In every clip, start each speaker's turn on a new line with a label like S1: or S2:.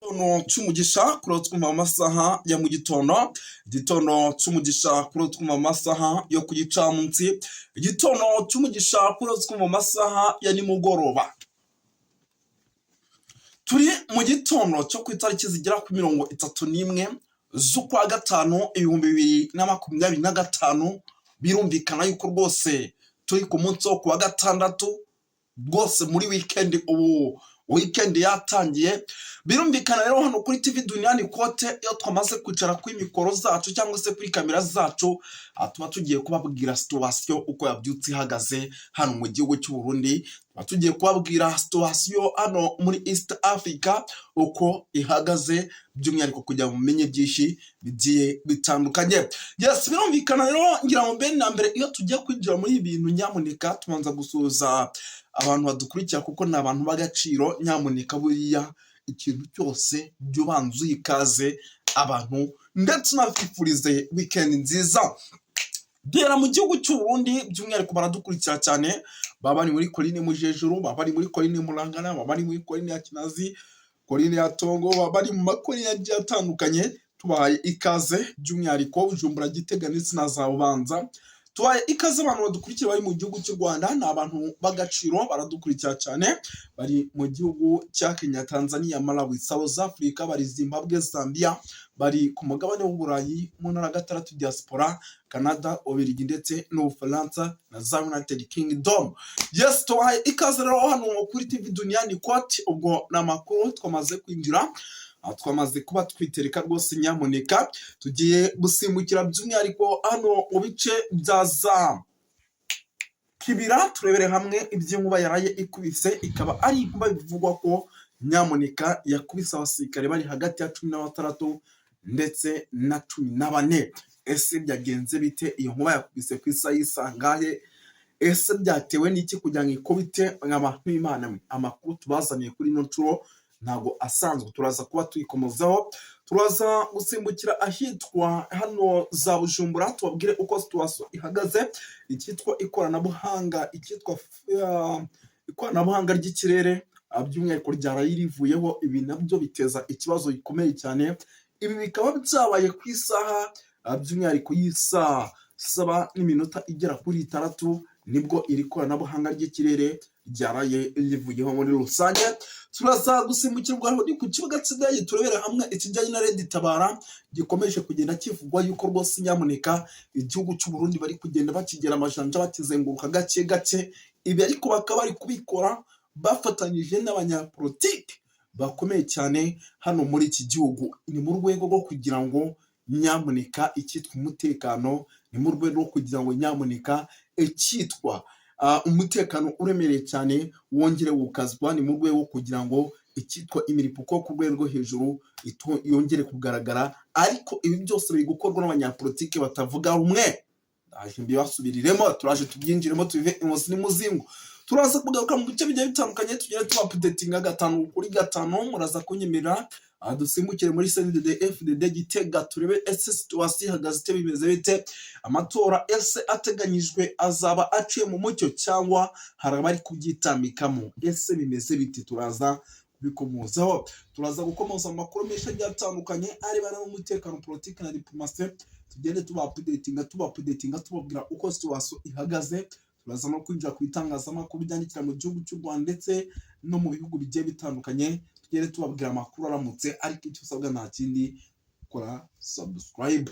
S1: Igitondo cy'umugisha kuri twumva amasaha ya mu gitondo, igitondo cy'umugisha kuri twumva amasaha yo ku gicamunsi, igitondo cy'umugisha kuri twumva amasaha ya nimugoroba. Turi mu gitondo cyo ku itariki zigera ku 31 z'ukwa gatanu 2025. Birumvikana yuko rwose turi ku munsi wo ku wa gatandatu rwose muri weekend. Ubu weekend yatangiye. Birumvikana rero, hano kuri TV Duniani Kote, iyo twamaze kwicara kuri mikoro zacu cyangwa se kuri kamera zacu, tuba tugiye kubabwira situation uko yabyutse ihagaze hano mu gihugu cy'u Burundi, tuba tugiye kubabwira situation hano muri East Africa uko ihagaze, by'umwihariko kugira ngo mumenye byinshi bigiye bitandukanye. Yes, birumvikana rero, ngira ngo mbere na mbere iyo tugiye kwinjira muri ibi bintu, nyamuneka tubanza gusuhuza abantu badukurikira kuko ni abantu b'agaciro. Nyamuneka buriya ikintu cyose jya ubanza uha ikaze abantu ndetse unabifurize weekend nziza. Duhera mu gihugu cy'u Burundi, by'umwihariko baradukurikira cyane, baba bari muri colline Mujejuru, baba bari muri colline Murangana, baba bari muri colline ya Kinazi, colline ya Tongo, baba bari mu macolline agiye atandukanye. Tubahaye ikaze by'umwihariko Bujumbura, Gitega ndetse na za Bubanza. Tubahaye ikaze abantu badukurikira bari mu gihugu cy'u Rwanda, ni abantu b'agaciro, baradukurikira cyane. Bari mu gihugu cya Kenya, Tanzania, Malawi, South Africa, bari Zimbabwe, Zambia, bari ku mugabane w'Uburayi mu ntara ya gatandatu diaspora, Canada, Ubirigi ndetse n'Ubufaransa na za United Kingdom. Yes, tubahaye ikaze rero hano kuri TV Duniani Kote. Ubwo ni amakuru twamaze kwinjira, twamaze kuba twitereka rwose. Nyamuneka tugiye gusimbukira by'umwihariko hano mu bice bya za Kibira, turebere hamwe iby'inkuba yaraye ikubise, ikaba ari inkuba bivugwa ko nyamuneka yakubise abasirikare bari hagati ya 16 ndetse na 14. Ese byagenze bite? Iyo nkuba yakubise ku isaha y'isangahe? Ese byatewe n'iki kugira ngo ikubite? Abantu b'Imana, amakuru tubazaniye kuri ino nshuro ntabwo asanzwe, turaza kuba tuyikomozaho. Turaza gusimbukira ahitwa hano za Bujumbura, tubabwire uko situation ihagaze, icyitwa ikoranabuhanga, icyitwa ikoranabuhanga ry'ikirere, by'umwihariko ryaraye rivuyeho. Ibi nabyo biteza ikibazo gikomeye cyane. Ibi bikaba byabaye ku isaha, by'umwihariko y'isaa saba n'iminota igera kuri 6, nibwo iri koranabuhanga ry'ikirere ryaraye rivuyeho muri rusange. Turaza gusimbukirwa ni ku kibuga cy'indege, turebere hamwe ikijyanye na RED Tabara gikomeje kugenda kivugwa yuko rwose nyamuneka igihugu cy'u Burundi bari kugenda bakigera amajanja, bakizenguruka gake gake. Ibi ariko bakaba bari kubikora bafatanyije n'abanyapolitiki bakomeye cyane hano muri iki gihugu. Ni mu rwego rwo kugira ngo nyamuneka icyitwa umutekano, ni mu rwego rwo kugira ngo nyamuneka icyitwa umutekano uremereye cyane wongere wukazwa, ni mu rwego rwo kugira ngo icyitwa imiripuko ku rwego rwo hejuru yongere kugaragara. Ariko ibi byose biri gukorwa n'abanyapolitiki batavuga rumwe. Ndaje mbibasubiriremo, turaje tubyinjiremo, tubive imuzi n'umuzingo. Turaza kugaruka mu bice bigiye bitandukanye, tugere tuba updatinga gatanu kuri gatanu. Muraza kunyemerera dusimbukire muri CNDD FDD Gitega, turebe ese situation ihagaze ite, bimeze bite, amatora ese ateganyijwe azaba aciye mu mucyo cyangwa hari abari kubyitambikamo, ese bimeze bite? Turaza kubikomozaho. Turaza gukomoza amakuru menshi agiye atandukanye arebana n'umutekano, politiki na diplomasi. Tugende tuba updatinga, tuba updatinga, tubabwira uko situation ihagaze. Turaza no kwinjira ku bitangazamakuru byandikira mu gihugu cy'u Rwanda ndetse no mu bihugu bigiye bitandukanye, tugende tubabwira amakuru aramutse. Ariko icyo usabwa nta kindi, kora subscribe,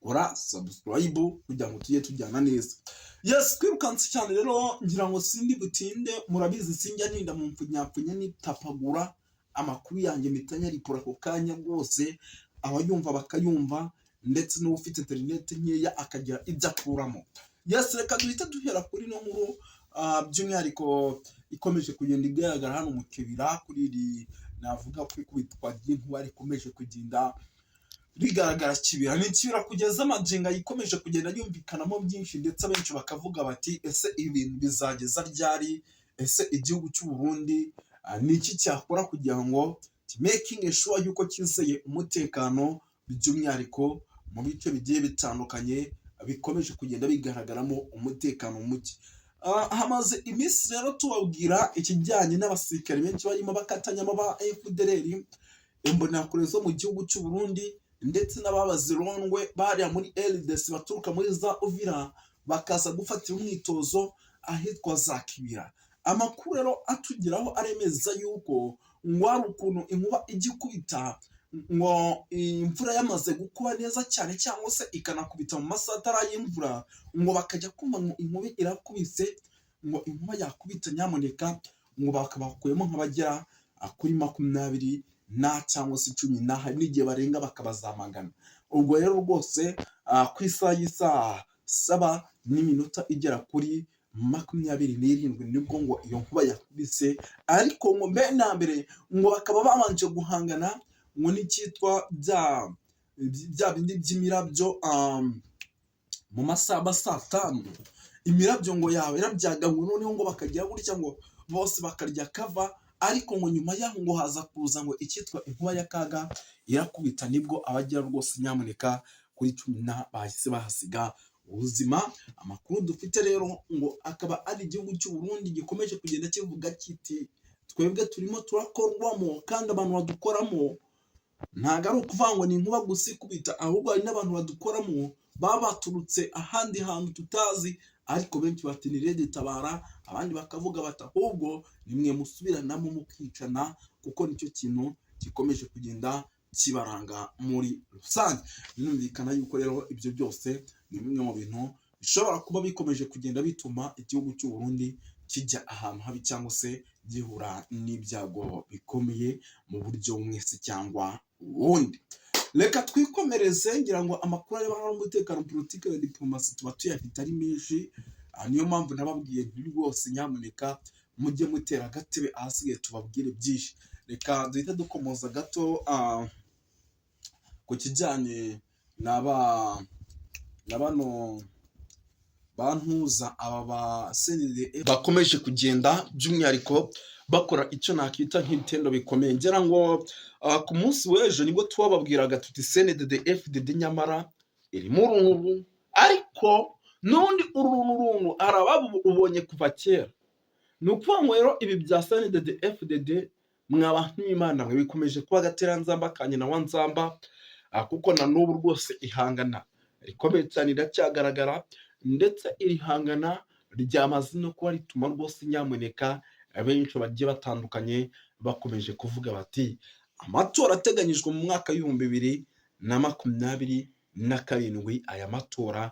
S1: kora subscribe kugira ngo tujye tujyana neza. Yes, twirukanse cyane rero, ngira ngo sindi butinde. Murabizi sinjya ninda mu mpfunyapfunya nitapagura amakuru yanjye, mpita nyaripura ako kanya rwose, abayumva bakayumva ndetse n'ufite interineti nkeya akagira ibyo akuramo. Yes, reka duhite duhera kuri ino nkuru, by'umwihariko ikomeje kugenda igaragara hano mu Kibira, kuri iri navuga ko ikubitwa ry'inkuba rikomeje kugenda rigaragara Kibira. Ni Kibira kugeza amagingo ikomeje kugenda yumvikanamo byinshi, ndetse abenshi bakavuga bati: "Ese ibi bintu bizageza ryari? Ese igihugu cy'u Burundi ni iki cyakora kugira ngo making sure yuko cyizeye umutekano, by'umwihariko mu bice bigiye bitandukanye bikomeje kugenda bigaragaramo umutekano muke?" Hamaze iminsi rero tubabwira ikijyanye n'abasirikare benshi barimo bakatanyamo ba FDLR. Imbonerakure zo mu gihugu cy'u Burundi ndetse n'ababazirondwe bariya muri RDC baturuka muri za Uvira, bakaza gufatira umwitozo ahitwa za Kibira. Amakuru rero atugeraho aremeza yuko ngo hari ukuntu inkuba ijya ikubita ngo imvura yamaze gukuba neza cyane, cyangwa se ikanakubita mu masaha atari ay'imvura, ngo bakajya kumva ngo inkuba irakubise, ngo inkuba yakubita nyamuneka, ngo bakabakuyemo nk'abagera kuri 20 na cyangwa se 10 na, hari n'igihe barenga bakabazamagana. Ubwo rero rwose ku isaha y'isaa 7 n'iminota igera kuri 27 nibwo ngo iyo nkuba yakubise, ariko ngo mbere na mbere ngo bakaba babanje guhangana ngo n'icyitwa bya bindi by'imirabyo mu masaha saa 5, imirabyo ngo yaba irabyaga, ngo noneho ngo bakagira gutya ngo bose bakarya kava, ariko ngo nyuma yaho ngo haza kuza ngo icyitwa inkuba y'akaga irakubita, nibwo abagera rwose nyamuneka kuri 10 na bahise bahasiga ubuzima. Amakuru dufite rero ngo akaba ari igihugu cy'u Burundi gikomeje kugenda kivuga kiti: "Twebwe turimo turakorwamo, kandi abantu badukoramo ntabwo ari ukuvuga ngo ni inkuba gusa ikubita, ahubwo hari n'abantu badukoramo baba baturutse ahandi hantu tutazi." Ariko benshi bati: "Ni RED Tabara." Abandi bakavuga bati: "Ahubwo nimwe musubiranamo mukicana, kuko nicyo kintu gikomeje kugenda kibaranga muri rusange." Birumvikana yuko rero ibyo byose ni bimwe mu bintu bishobora kuba bikomeje kugenda bituma igihugu cy'u Burundi kijya ahantu habi cyangwa se gihura n'ibyago bikomeye mu buryo bumwe se cyangwa ubundi. Reka twikomereze. Ngira ngo amakuru arebana n'umutekano, politiki na diplomasi tuba tuyafite ari menshi. Niyo mpamvu nababwiye nti: "Rwose nyamuneka mujye mutera agatebe, ahasigaye tubabwire byinshi." Reka duhite dukomoza gato ku kijyanye na bano bantuza aba ba CNDD bakomeje kugenda by'umwihariko bakora icyo nakita nk'ibitendo bikomeye. Ngira ngo ku munsi w'ejo nibwo tubababwiraga tuti: "CNDD FDD nyamara irimo uruntu, ariko n'ubundi uru runtu hari ababubonye kuva kera." Ni ukuvuga ngo rero ibi bya CNDD FDD, mwa bantu b'Imana mwe, bikomeje kuba agateranzamba ka nyina wa nzamba, kuko na n'ubu rwose ihangana rikomeye cyane riracyagaragara, ndetse iri hangana ryamaze no kuba rituma rwose nyamuneka benshi bagiye batandukanye bakomeje kuvuga bati: "Amatora ateganyijwe mu mwaka w'2027, aya matora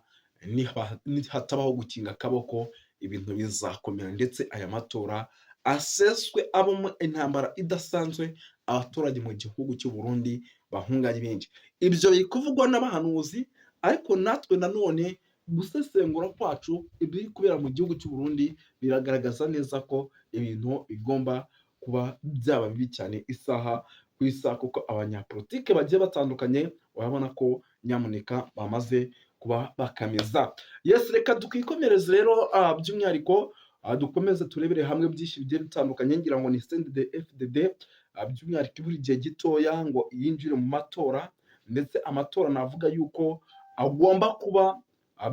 S1: nihatabaho gukinga akaboko ibintu bizakomera, ndetse aya matora aseswe abamo intambara idasanzwe, abaturage mu gihugu cy'u Burundi bahunga ari benshi." Ibyo biri kuvugwa n'abahanuzi, ariko natwe nanone gusesengura kwacu ibiri kubera mu gihugu cy'u Burundi biragaragaza neza ko ibintu bigomba kuba byaba bibi cyane isaha ku isaha, kuko abanyapolitike bagiye batandukanye urabona ko nyamuneka bamaze kuba bakameza. Yes, reka twikomereze rero, by'umwihariko dukomeze turebere hamwe byinshi bigiye bitandukanye. Ngira ngo ni CNDD FDD by'umwihariko buri gihe gitoya ngo yinjire mu matora, ndetse amatora navuga yuko agomba kuba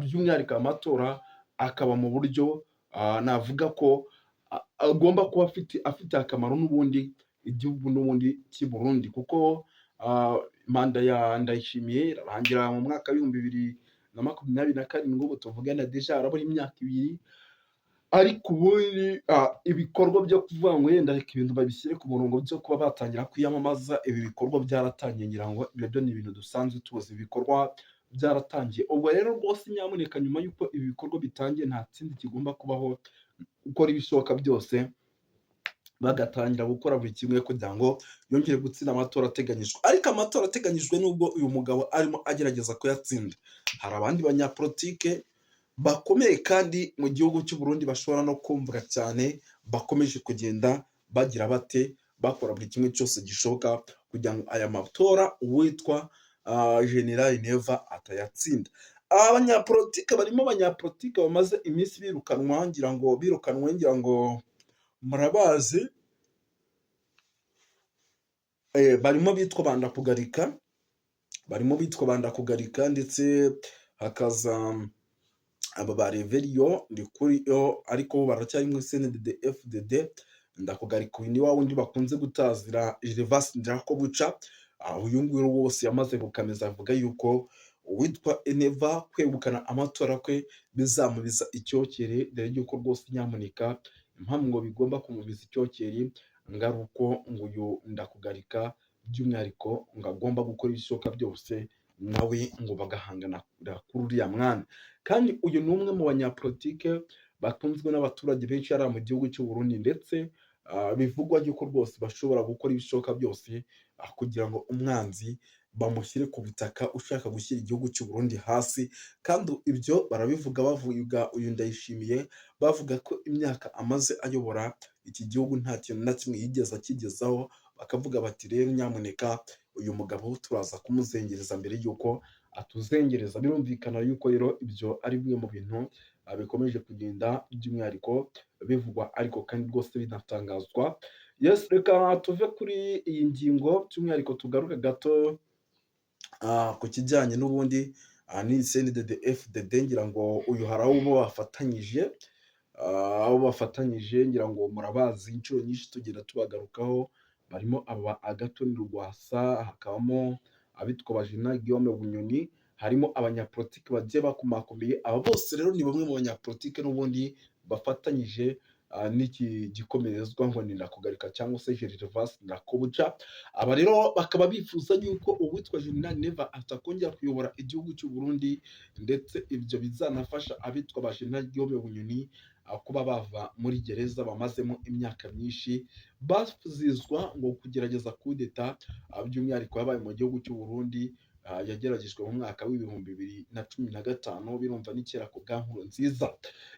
S1: by'umwihariko amatora akaba mu buryo navuga ko agomba kuba afite akamaro n'ubundi igihugu n'ubundi cy'i Burundi, kuko manda ya Ndayishimiye irarangira mu mwaka w'2027. Ubu tuvugana déjà harabura imyaka 2, ariko ubundi ibikorwa byo kuvuga ngo yenda reka ibintu babishyire ku murongo byo kuba batangira kwiyamamaza, ibi bikorwa byaratangiye. Ngira ngo ibyo byo ni ibintu dusanzwe tuzi, ibikorwa byaratangiye. Ubwo rero rwose nyamuneka nyuma y'uko ibi bikorwa bitangiye, nta kindi kigomba kubaho, gukora ibishoboka byose bagatangira gukora buri kimwe kugira ngo yongere gutsinda amatora ateganyijwe. Ariko amatora ateganyijwe, nubwo uyu mugabo arimo agerageza kuyatsinda, hari abandi banyapolitike bakomeye kandi mu gihugu cy'u Burundi bashobora no kumvwa cyane, bakomeje kugenda bagira bate, bakora buri kimwe cyose gishoboka kugira ngo aya matora uwitwa General Neva atayatsinda. Aba banyapolitike barimo abanyapolitike bamaze iminsi birukanwa, ngira ngo birukanwe, ngira ngo murabazi, barimo bitwa Bandakugarika, barimo bitwa Bandakugarika, ndetse hakaza aba ba Reveriyo Ndikuriyo, ariko bo baracyari muri CNDD FDD. Ndakugarika uyu ni wa wundi bakunze gutazira Gervas Ndirakobuca. Uyu nguyu rwose yamaze gukameza avuga yuko uwitwa Neva kwegukana amatora kwe bizamubiza icyokere, dore yuko rwose nyamuneka impamvu ngo bigomba kumubiza icyokere ngo ari uko ngo uyu Ndakugarika by'umwihariko ngo agomba gukora ibishoboka byose nawe ngo bagahangana kuri uriya mwanya. Kandi uyu ni umwe mu banyapolitike bakunzwe n'abaturage benshi hariya mu gihugu cy'u Burundi, ndetse bivugwa yuko rwose bashobora gukora ibishoboka byose kugira ngo umwanzi bamushyire ku butaka ushaka gushyira igihugu cy'u Burundi hasi. Kandi ibyo barabivuga bavuga uyu Ndayishimiye, bavuga ko imyaka amaze ayobora iki gihugu nta kintu na kimwe yigeze akigezaho, bakavuga bati rero nyamuneka uyu mugabo turaza kumuzengereza mbere y'uko atuzengereza. Birumvikana yuko rero ibyo ari bimwe mu bintu bikomeje kugenda by'umwihariko bivugwa, ariko kandi rwose binatangazwa. Yes, reka tuve kuri iyi ngingo, by'umwihariko tugaruke gato ku kijyanye n'ubundi n'iyi CNDD FDD. Ngira ngo uyu hari abo bafatanyije, abo bafatanyije ngira ngo murabazi, inshuro nyinshi tugenda tubagarukaho, barimo aba Agathon Rwasa, hakabamo abitwa Bajina Guillaume Bunyoni, harimo abanyapolitiki bagiye bakomakomeye. Aba bose rero ni bamwe mu banyapolitiki n'ubundi bafatanyije n'iki gikomerezwa ngo ni Ndakugarika cyangwa se Gervas Ndirakobuca. Aba rero bakaba bifuza yuko uwitwa General Neva atakongera kuyobora igihugu cy'u Burundi, ndetse ibyo bizanafasha abitwa ba General Guillaume Bunyoni kuba bava muri gereza bamazemo imyaka myinshi bazizwa ngo kugerageza kudeta, by'umwihariko yabaye mu gihugu cy'u Burundi, yageragejwe mu mwaka wa 2015. Birumva ni kera ku bwa Nkurunziza.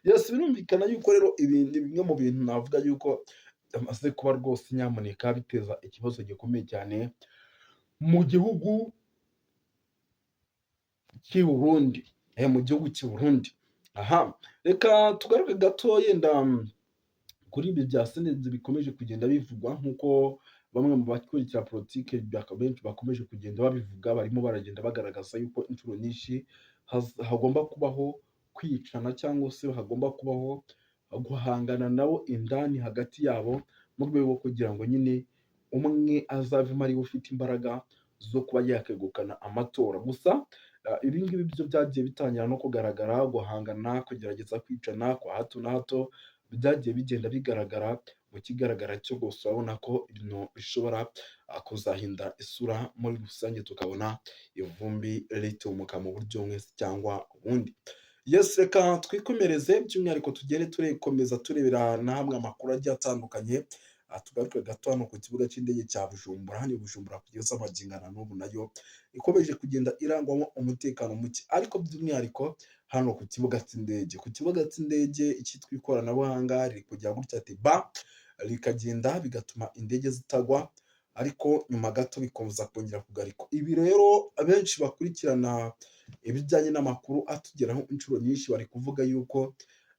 S1: Yes, birumvikana yuko rero ibi ni bimwe mu bintu navuga yuko byamaze kuba rwose nyamuneka biteza ikibazo gikomeye cyane mu gihugu cy'i Burundi, mu gihugu cy'i Burundi. Aha reka tugaruke gato yenda kuri ibi bya CNDD bikomeje kugenda bivugwa, nk'uko bamwe mu bakurikira politike benshi bakomeje kugenda babivuga, barimo baragenda bagaragaza yuko inshuro nyinshi hagomba kubaho kwicana cyangwa se hagomba kubaho guhangana nabo indani hagati yabo, mu rwego rwo kugira ngo nyine umwe azavemo ariwe ufite imbaraga zo kuba yakegukana amatora. Gusa ibi ngibi byo byagiye bitangira no kugaragara, guhangana, kugerageza kwicana kwa hato na hato byagiye bigenda bigaragara. Mu kigaragara cyo rwose urabona ko ibintu bishobora kuzahinda isura muri rusange, tukabona ivumbi ritumuka mu buryo bumwe cyangwa ubundi. Yes, reka twikomereze, by'umwihariko tugende turekomeza turebera na hamwe amakuru agiye atandukanye. Tugaruke gato hano ku kibuga cy'indege cya Bujumbura. Hano i Bujumbura kugeza magingo na n'ubu nayo ikomeje kugenda irangwamo umutekano muke, ariko by'umwihariko hano ku kibuga cy'indege. Ku kibuga cy'indege icyitwa ikoranabuhanga riri kujya gutya ati ba rikagenda bigatuma indege zitagwa, ariko nyuma gato bikomeza kongera kugarikwa. Ibi rero abenshi bakurikirana ibijyanye n'amakuru atugeraho inshuro nyinshi bari kuvuga yuko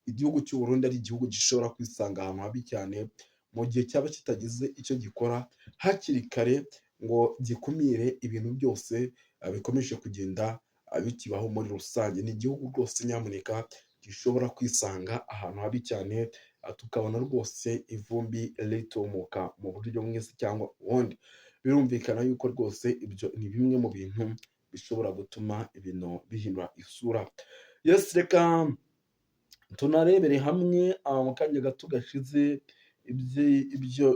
S1: igihugu cy'u Burundi ari igihugu gishobora kwisanga ahantu habi cyane mu gihe cyaba kitagize icyo gikora hakiri kare ngo gikumire ibintu byose bikomeje kugenda bikibaho muri rusange. Ni igihugu rwose nyamuneka gishobora kwisanga ahantu habi cyane, tukabona rwose ivumbi ritumuka mu buryo bumwe se cyangwa ubundi. Birumvikana yuko rwose ibyo ni bimwe mu bintu bishobora gutuma ibintu bihindura isura. Yes, reka tunarebere hamwe mu kanya gato gashize ibyo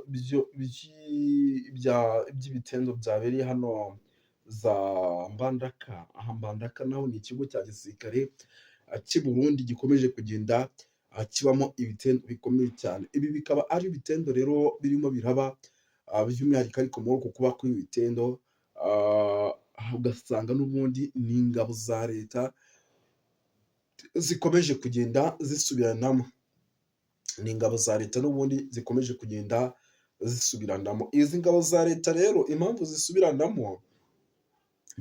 S1: iby'ibitendo byabereye hano za Mbandaka. Aha Mbandaka naho ni ikigo cya gisirikare cy'i Burundi gikomeje kugenda kibamo ibitendo bikomeye cyane. Ibi bikaba ari ibitendo rero birimo biraba by'umwihariko, ariko muri uku kuba kw'ibi bitendo ugasanga n'ubundi ni ingabo za leta zikomeje kugenda zisubiranamo. Ni ingabo za leta n'ubundi zikomeje kugenda zisubiranamo. Izi ngabo za leta rero impamvu zisubiranamo,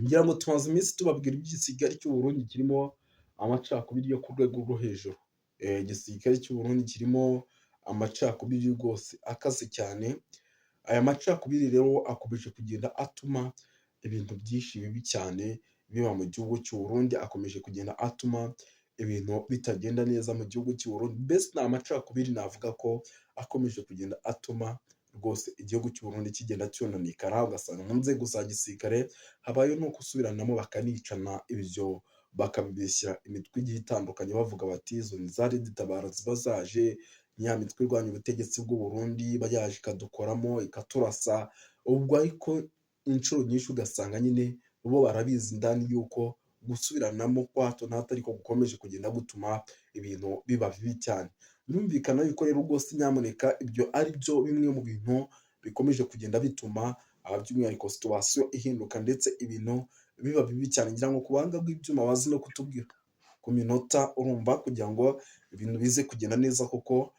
S1: ngira ngo tumaze iminsi tubabwira iby'igisirikare cy'u Burundi kirimo amacakubiri yo ku rwego rwo hejuru. Igisirikare cy'u Burundi kirimo amacakubiri rwose akaze cyane. Aya macakubiri rero akomeje kugenda atuma ibintu byinshi bibi cyane biba mu gihugu cy'u Burundi, akomeje kugenda atuma ibintu bitagenda neza mu gihugu cy'u Burundi. Mbese ni amacakubiri navuga ko akomeje kugenda atuma rwose igihugu cy'u Burundi kigenda cyononekara, ugasanga mu nzego za gisirikare habayeho no gusubiranamo bakanicana, ibyo bakabibeshyira imitwe igiye itandukanye, bavuga bati izo ni za Red Tabara ziba zaje, ya mitwe irwanya ubutegetsi bw'u Burundi iba yaje ikadukoramo ikaturasa. Ubwo ariko inshuro nyinshi ugasanga nyine bo barabizi indani yuko gusubiranamo kwa hato na hato ariko gukomeje kugenda gutuma ibintu biba bibi cyane. Birumvikana yuko rero rwose nyamuneka ibyo ari byo bimwe mu bintu bikomeje kugenda bituma by'umwihariko situation ihinduka, ndetse ibintu biba bibi cyane. Ngira ngo ku buhanga bw'ibyuma bazi no kutubwira ku minota, urumva, kugira ngo ibintu bize kugenda neza, kuko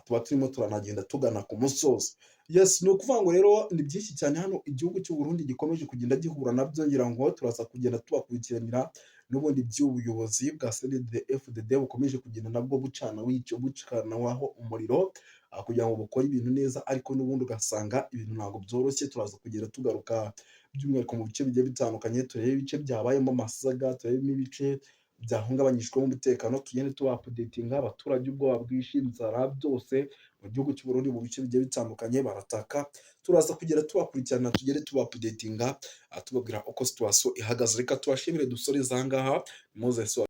S1: tuba turimo turanagenda tugana ku musozo. Yes, ni ukuvuga ngo rero ni byinshi cyane hano igihugu cy'u Burundi gikomeje kugenda gihura nabyo. Ngira ngo turaza kugenda tubakurikiranira n'ubundi by'ubuyobozi bwa CNDD-FDD bukomeje kugenda nabwo bucana wica bucanawaho umuriro kugira ngo bukore ibintu neza, ariko n'ubundi ugasanga ibintu ntabwo byoroshye. Turaza kugenda tugaruka by'umwihariko mu bice bigiye bitandukanye, turebe ibice byabayemo amasaga, turebemo ibice byahungabanyijwemo umutekano, tugende tuba updatinga abaturage, ubwoba bwinshi, inzara, byose mu gihugu cy'u Burundi mu bice bigiye bitandukanye barataka. Turaza kugera tubakurikirana, tugere tuba updatinga, tubabwira uko situation ihagaze. Reka tubashimire, dusoreze aha ngaha. Moses.